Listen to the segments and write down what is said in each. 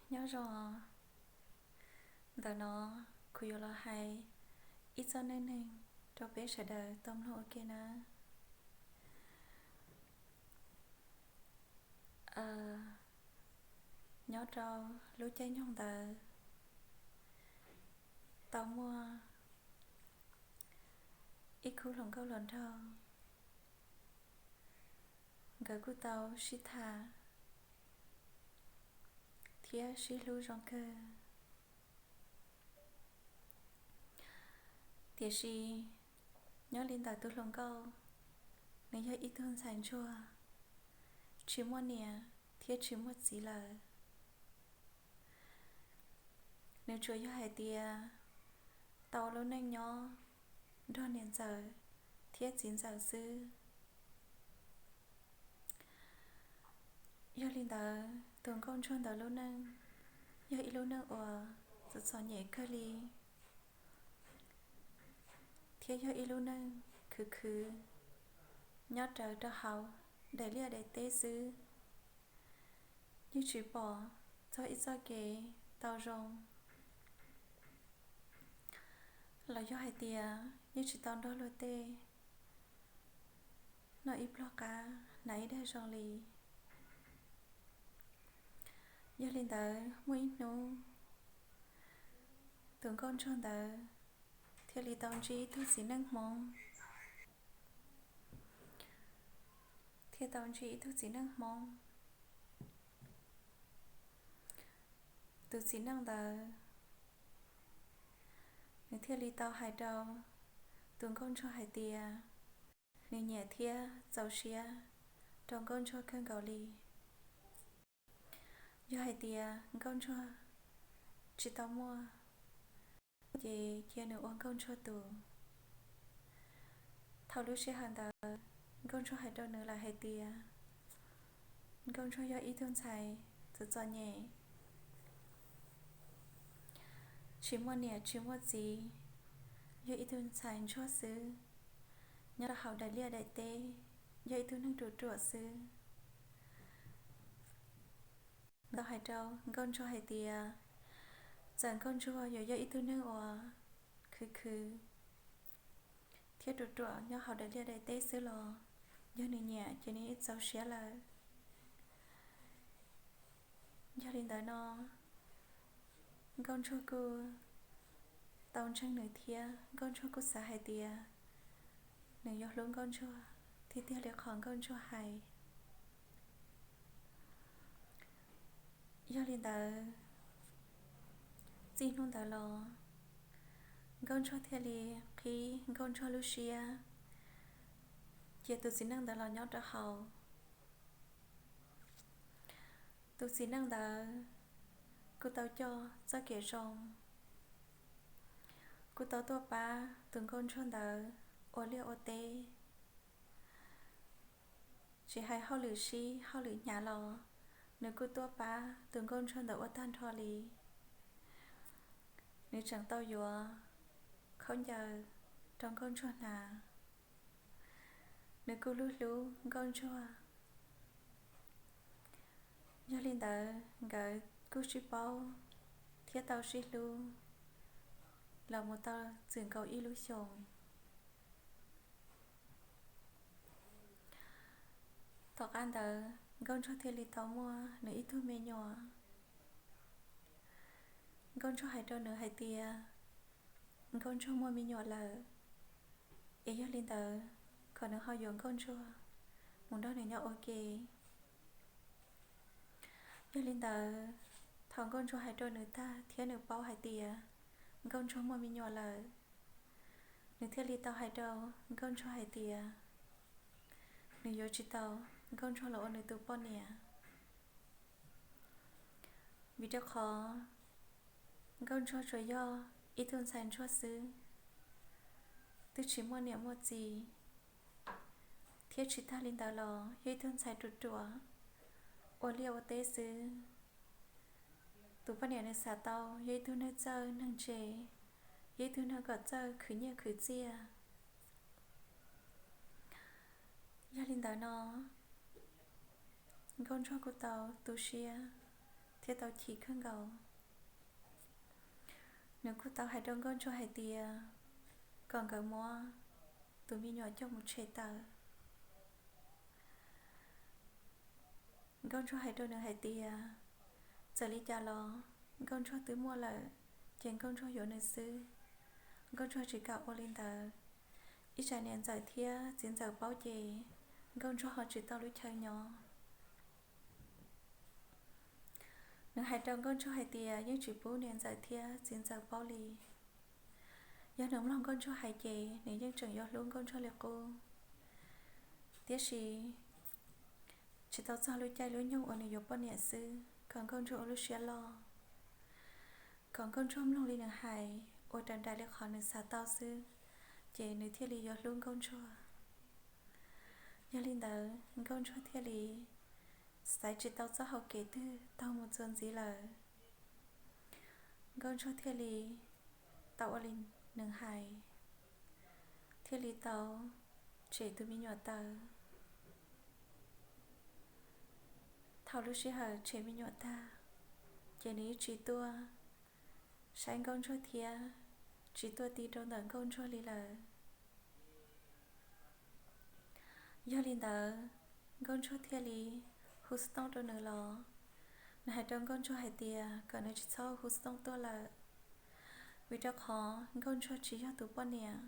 Nyob zoo, ntawm no kuv yuav los hais ib txoj neej neeg rau peb sawv daws tau mloog ua ke nawb. Nyob rau lub caij nyoog ntawd tau muaj ib khub hluas nkauj hluas nraug, nkawd kuj tau sib tham thiab sib hlub zoo kawg. Tiam sis nyob li ntawm tus hluas nkauj, nws yog ib tug ntxhais ntsuag, tsis muaj niam thiab tsis muaj txiv lawm. Nws tsuas yog hais tias tau lub neej nyob nrog niam ntxawm thiab txiv ntxawm xwb. Yog li ntawd tus nkauj ntsuag ntawd lub neej yog ib lub neej uas txom txom nyem kawg li, thiab yog ib lub neej khwv khwv nyob rawv rau hauv daim liaj daim teb xwb, yeej tsis pom txog ib txoj kev tau zoo, los yog hais tias yeej tsis tau nrog luag tej noj ib pluag qab hnav ib daig zoo li. Yog li ntawd muaj ib hnub tus nkauj ntsuag ntawd thiaj li tau ntsib ib tug txiv neej Hmoob, thiaj tau ntsib ib tug txiv neej Hmoob. Tus txiv neej ntawd nws thiaj li tau hais rau tus nkauj ntsuag hais tias nws nyiam thiab txaus siab rau nkauj ntsuag kawg nkaus li. Yog hais tias nkauj ntsuag tsis tau muaj, ces cia nws ua nkauj ntsuag tus. Thaum lub sij hawm ntawd nkauj ntsuag hais rau nws lawm hais tias nkauj ntsuag yog ib tug ntxhais txom txom nyem, tsis muaj niam tsis muaj txiv, yog ib tug ntxhais ntsuag xwb, nyob rau hauv daim liaj daim teb, yog ib tug neeg ruam ruam xwb. Tau hais rau nkauj ntsuag hais tias txawm nkauj ntsuag yuav yog ib tug neeg uas khwv khwv thiab ruam ruam nyob hauv daim liaj daim teb xwb los yog nws nyiam ces nws yeej txaus siab lawm. Yog li ntawd no nkauj ntsuag kuj tau ntseeg nws thiab nkauj ntsuag kuj xav hais tias nws yuav hlub nkauj ntsuag tiag tiag li qhov nkauj ntsuag hais. Yog li ntawd txij hnub ntawd los nkauj ntsuag thiaj li qhib nkauj ntsuag lub siab cia tus txiv neej ntawd los nyob rau hauv. Tus txiv neej ntawd kuj tau coj txoj kev zoo, kuj tau tuaj pab tus nkauj ntsuag ntawd ua liaj ua teb. Tsis hais hauj lwm sib hauj lwm hnyav los nws kuj tuaj pab tus nkauj ntsuag ntawd ua tag nrho li. Nws tseem tau yuav khaub ncaws rau nkauj ntsuag hnav. Nws kuj hlub hlub nkauj ntsuag. Yog li ntawd nkawd kuj sib paub thiab tau sib hlub los mus tau txwm nkaus ib lub xyoos. Tom qab ntawd nkauj ntsuag thiaj li tau muaj nws ib tug me nyuam. Nkauj ntsuag hais rau nws hais tias nkauj ntsuag muaj me nyuam lawm, es yog li ntawd kom nws ho yuav nkauj ntsuag mus nrog nws nyob ua ke. Yog li ntawd thaum nkauj ntsuag hais rau nws tag thiab nws paub hais tias nkauj ntsuag muaj me nyuam lawm, nws thiaj li tau hais rau nkauj ntsuag hais tias nws yuav tsis tau nkauj ntsuag los ua nws tus poj niam. Vim rau qhov nkauj ntsuag tsuas yog ib tug ntxhais ntsuag xwb, twb tsis muaj niam muaj txiv, thiab tsis tag li ntawd los yog ib tug ntxhais ruam ruam ua liaj ua teb xwb. Tus poj niam nws xav tau yog ib tug neeg txawj neeg ntse, yog ib tug neeg kom txawj khwv nyiaj khwv txiaj. Yog li ntawd no nkauj ntsuag kuj tau tu siab thiab tau chim kawg nkaus. Nws kuj tau hais rau Nkauj Ntsuag hais tias kom nkawd muab tus me nyuam coj mus tshem tawm. Nkauj Ntsuag hais rau nws hais tias txawm li cas los Nkauj Ntsuag twb muaj lawm, ces Nkauj Ntsuag yuav nws xwb, Nkauj Ntsuag tsis kam ua li ntawd. Ib tsam niam ntxawm thiab txiv ntxawm paub ces Nkauj Ntsuag ho tsis tau lub chaw nyob. Nws hais rau Nkauj Ntsuag hais tias yeej tsis pub niam ntxawm thiab txiv ntxawm paub li. Yog nws mloog Nkauj Ntsuag hais ces nws yeej tseem yuav hlub Nkauj Ntsuag li qub, tiam sis tsis tau txog lub caij lub nyoog uas nws yuav poj niam xwb, kom Nkauj Ntsuag ua lub siab loj, kom Nkauj Ntsuag mloog li nws hais, ua raws nraim li qhov nws xav tau xwb, ces nws thiaj li yuav hlub Nkauj Ntsuag. Yog li ntawd Nkauj Ntsuag thiaj li xaiv tsis tau txoj hau kev twg taug mus txuas ntxiv lawm. Nkauj Ntsuag thiaj li tau ua li nws hais, thiaj li tau tshem tus me nyuam tawm. Thaum lub sij hawm tshem me nyuam tag, ces nws yeej tsis tuaj saib Nkauj Ntsuag thiab tsis tuaj ti rau ntawm Nkauj Ntsuag li lawm. Yog li ntawd, Nkauj Ntsuag thiaj li hu xov tooj rau nws los. Nws hais rau Nkauj Ntsuag hais tias kom nws tsis txhob hu xov tooj tuaj lawm, vim rau qhov Nkauj Ntsuag tsis yog tus poj niam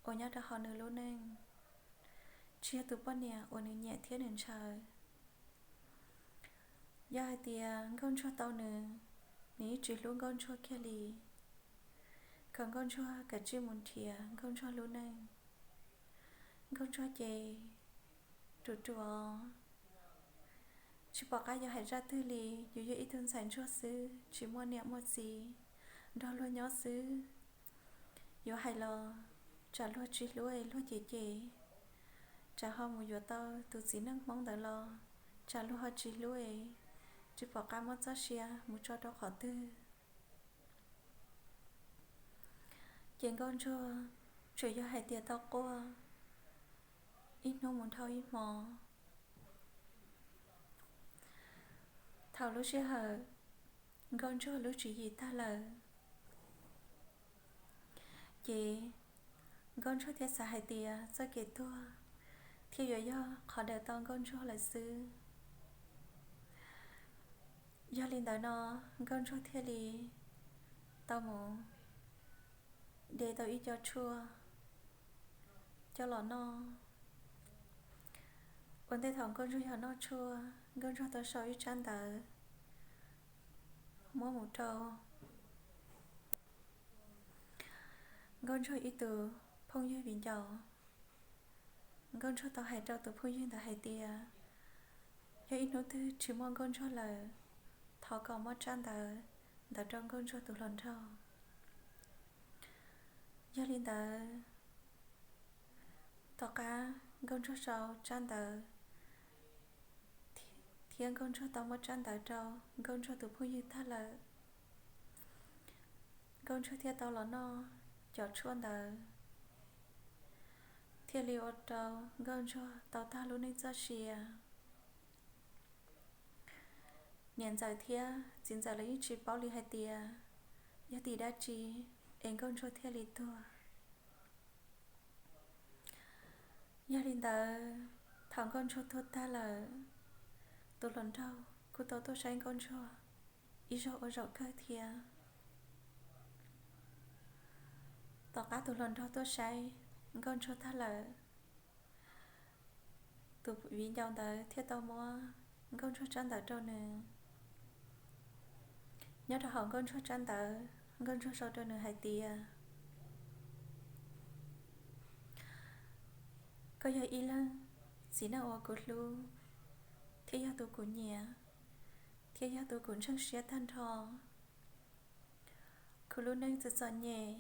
uas nyob rau hauv nws lub neej, tsis yog tus poj niam uas nws nyiam thiab nws ntshaw. Yog hais tias Nkauj Ntsuag tau nws, nws yeej tsis hlub Nkauj Ntsuag kiag li, kom Nkauj Ntsuag kav tsij mus nrhiav Nkauj Ntsuag lub neej. Nkauj Ntsuag ces ruam ruam, tsis pom qab yuav hais zaj twg li, yus yog ib tug ntxhais ntsuag xwb, tsis muaj niam muaj txiv, nrog luag nyob xwb. Yuav hais los tsam luag tsis hlub es luag cem cem, tsam ho mus yuav tau tus txiv neej Hmoob ntawd los tsam luag ho tsis hlub es tsis pom qab muab txoj sia mus tso rau qhov twg. Ces Nkauj Ntsuag tsuas yog hais tias tau quaj ib hnub mus dhau ib hmo. Thaum lub sij hawm Nkauj Ntsuag lub tswv yim tag lawm, ces Nkauj Ntsuag thiaj xav hais tias txoj kev tuag thiaj yuav yog qhov daws tau Nkauj Ntsuag lawm xwb. Yog li ntawd no, Nkauj Ntsuag thiaj li tau mus de tau ib co tshuaj coj los noj. Ua ntej thaum Nkauj Ntsuag yog noj tshuaj, Nkauj Ntsuag tau sau ib tsab ntawv muab mus rau Nkauj Ntsuag ib tus phooj ywg viv ncaus. Nkauj Ntsuag tau hais rau tus phooj ywg ntawd hais tias yog ib hnub twg tsis muaj Nkauj Ntsuag lawm, thov kom muab tsab ntawv ntawd rau Nkauj Ntsuag tus hluas nraug. Yog li ntawd, tom qab Nkauj Ntsuag sau tsab ntawv thiab Nkauj Ntsuag tau muab tsab ntawv rau Nkauj Ntsuag tus phooj ywg tag lawm, Nkauj Ntsuag thiaj tau los noj cov tshuaj ntawd, thiaj li ua rau Nkauj Ntsuag tau tag lub neej txoj sia. Niam ntxawm thiab txiv ntxawm lawv yeej tsis paub li hais tias yog tim dab tsi es Nkauj Ntsuag thiaj li tuag. Yog li ntawd, thaum Nkauj Ntsuag tuag tag lawm, tus hluas nraug kuj tau tuaj saib Nkauj Ntsuag ib zaug ua zaum kawg thiab. Tom qab tus hluas nraug tuaj saib Nkauj Ntsuag tag lawm, tus viv ncaus ntawd thiaj tau muab Nkauj Ntsuag tsab ntawv rau nws. Nyob rau hauv Nkauj Ntsuag tsab ntawv, Nkauj Ntsuag sau rau nws hais tias, koj yog ib leeg txiv neej uas kuv hlub, thiab yog tus kuv nyiam, thiab yog tus kuv ntseeg siab tag nrho. Kuv lub neej txom txom nyem,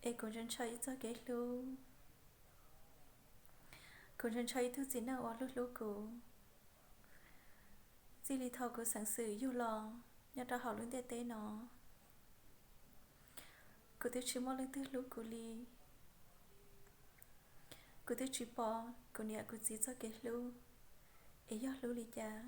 es kuv ntshaw ntshaw ib txoj kev hlub. Kuv ntshaw ntshaw ib tug txiv neej uas hlub hlub kuv. Txij li thaum kuv xeev xwm yug los nyob rau hauv lub ntiaj teb no, kuv twb tsis muaj leej twg hlub kuv li. Kuv twb tsis pom kuv niam kuv txiv txoj kev hlub es yog hlub li cas.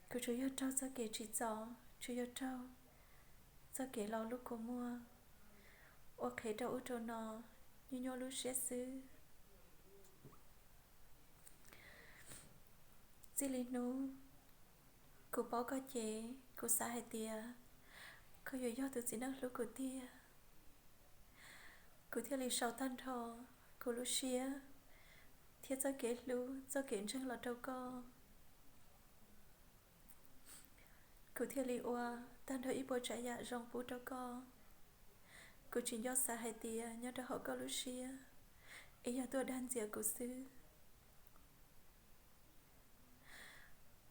Kuv tsuas yog raug txoj kev tsim txom, tsuas yog raug txoj kev los lub kua muag, ua qhev rau ub rau no, nyuaj nyuaj lub siab xwb. Txij li hnub kuv paub koj ces kuv xav hais tias koj yuav yog tus txiv neej hlub kuv tiag. Kuv thiaj li sau tag nrho kuv lub siab thiab txoj kev hlub txoj kev ntseeg los rau koj. Kuv thiaj li ua tag nrho ib puas tsav yam zoo pub rau koj. Kuv tsis nco xav hais tias nyob rau hauv koj lub siab es yog tuaj dag ntxias kuv xwb.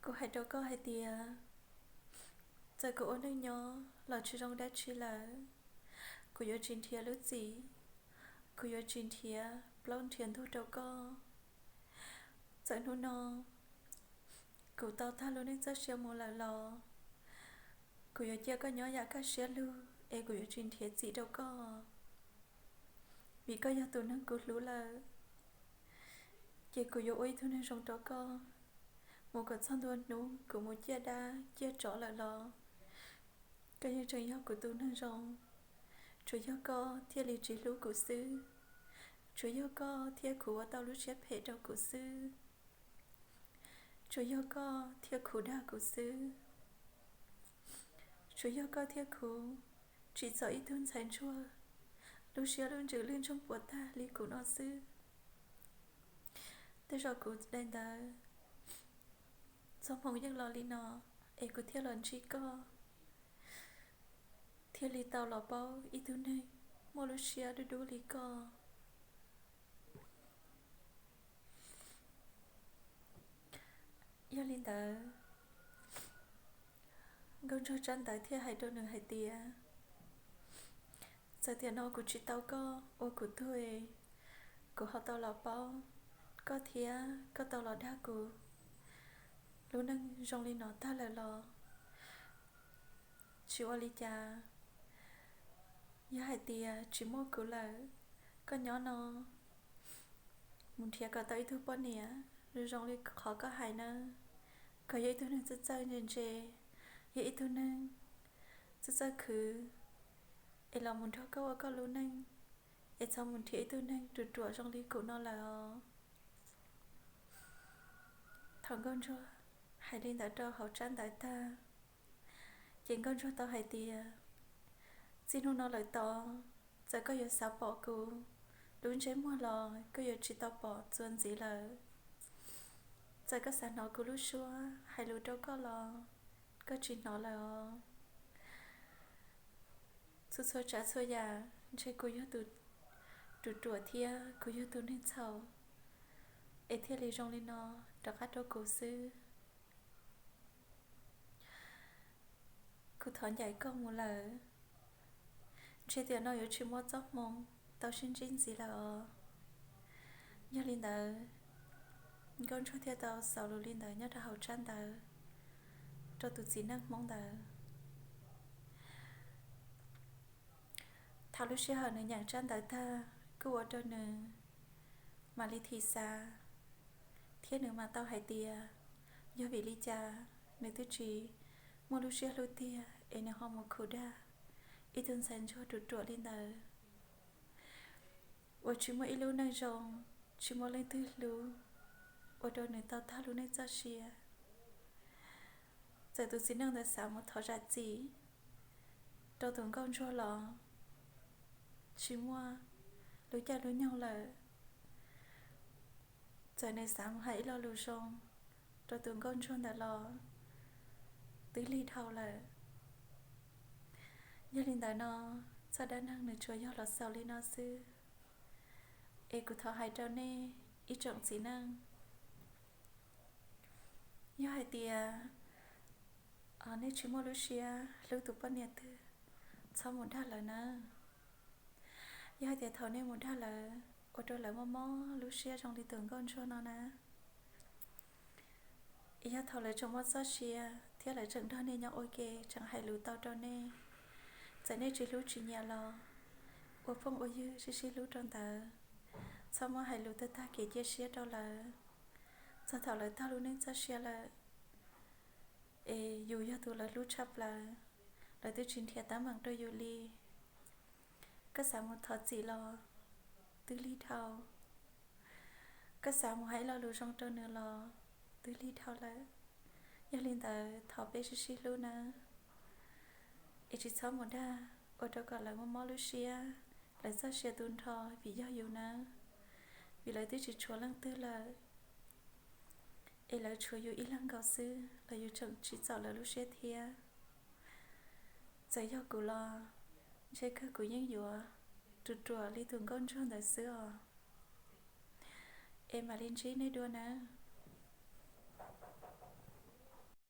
Kuv hais rau koj hais tias, txawm kuv ua neej nyob los tsis zoo dab tsi lawm, kuv yuav tsis nrhiav lub txim, kuv yuav tsis nrhiav plaub nrhiav ntug rau koj. Txawm hnub no kuv tau tag lub neej txoj sia mus lawm los, kuv yuav cia koj nyob yam kaj siab lug es kuv yuav tsis nrhiav txim rau koj, vim koj yog tus neeg kuv hlub lawm. Ces kuv yuav ua ib tug neeg zoo rau koj, mus kom txog ntua hnub kuv mus ciaj dab ciaj tsov lawm los, koj yeej tseem yog kuv tus neeg zoo. Tsuas yog koj thiaj li tsis hlub kuv xwb, tsuas yog koj thiaj khuv ua tau lub siab phem rau kuv xwb, tsuas yog koj thiaj khuv dag kuv xwb, tsuas yog koj thiaj khuv tsim txom ib tug ntxhais ntsuag lub siab lub ntsws lwj ntsoog puas tag li kuv no xwb. Tej zaum kuv daim ntawv txoj hmoo yeej los li no, es kuv thiaj los ntsib koj, thiaj li tau los paub ib tug neeg muaj lub siab dub dub li koj. Yog li ntawd, Nkauj Ntsuag tsab ntawv thiaj hais rau nws hais tias, txawm tiam no kuv tsis tau koj ua kuv tug, kuv ho tau los paub koj thiab koj tau los dag kuv lub neej zoo li no tag lawm los, tsis ua li cas. Yog hais tias tsis muaj kuv lawm, koj nyob no mus nrhiav kom tau ib tug poj niam zoo li qhov koj hais na, kom yog ib tug neeg txawj txawj ntse ntse, yog ib tug neeg txawj txawj khwv, es los mus nrog koj ua koj lub neej, es txhob mus nrhiav ib tug neeg ruam ruam zoo li kuv no lawm os. Thaum Nkauj Ntsuag hais li ntawd rau hauv tsab ntawv tag, ces Nkauj Ntsuag tau hais tias, txij hnub no lawm tod, txawm koj yuav xav pom kuv lub ntsej muag los koj yuav tsis tau pom txuas ntxiv lawm. Txawm koj xav hnov kuv lub suab hais lus rau koj los koj tsis hnov lawm os. Txhua txhua tsav txhua yam ntshe kuv yog tus ruam ruam thiab kuv yog tus neeg txhaum, es thiaj li zoo li no rov qab rau kuv xwb. Kuv thov ncaim koj mus lawm, ntshe tiam no yuav tsis muaj txoj hmoo tau sib ntsib ntxiv lawm os. Yog li ntawd, Nkauj Ntsuag thiaj tau xaus lus li ntawd nyob rau hauv tsab ntawv rau tus txiv neej Hmoob ntawd. Thaum lub sij hawm nws nyeem tsab ntawv tag kuj ua rau nws mam li thim xav, thiab nws mam tau hais tias, yog vim li cas nws twb tsis muaj lub siab hlub tiag es nws ho mus khuv dag ib tug ntxhais ntsuag ruam ruam li ntawd, uas tsis muaj ib lub neej zoo, tsis muaj leej twg hlub, ua rau nws tau tag lub neej txoj sia. Txawm tus txiv neej ntawd xav mus thov zam txim rau tus nkauj ntsuag los tsis muaj lub caij lub nyoog lawm. Txawm nws xav mus hais ib lo lus zoo rau tus nkauj ntsuag ntawd los twb lig dhau lawm. Yog li ntawd no, txoj dab neeg nws tsuas yog los xaus li no xwb. Es kuv thov hais rau nej ib tsoom txiv neej, yog hais tias nej tsis muaj lub siab hlub tus poj niam twg, txhob mus dag lawv nawb. Yog hais tias thaum nej mus dag lawv ua rau lawv mob mob lub siab zoo li tus nkauj ntsuag no na, yog thaum lawv tseem muaj txoj sia thiab lawv tseem nrog nej nyob ua ke, tseem hais lus tau rau nej, txawm nej tsis hlub tsis nyiam los ua phooj ua ywg sib sib hlub rau ntawd, txhob muab hais lus tag tag kev cia siab rau lawv. Txog thaum lawv tag lub neej txoj sia lawm, Es yus yog tus lawv hlub tshaj plaws, lawv twb tsis nrhiav teeb meem rau yus li. Koj xav mus thov txim los twb lig dhau, koj xav mus hais lo lus zoo rau nws los twb lig dhau lawm. Yog li ntawd thov peb sib sib hlub nawb, es tsis txhob mus dag ua rau kom lawv muaj mob lub siab, lawv txoj sia tu nrho vim yog yus nawb, vim lawv twb tsis tshuav leej twg lawm, es lawv tshuav yus ib leeg nkaus xwb los yus tseem tsis txaus lawv lub siab thiab. Txawm yog kuv los ntshe kawg kuv yeej yuav ruam ruam li tus nkauj ntsuag ntawd xwb os. Es mam li ntsib nej dua nawb.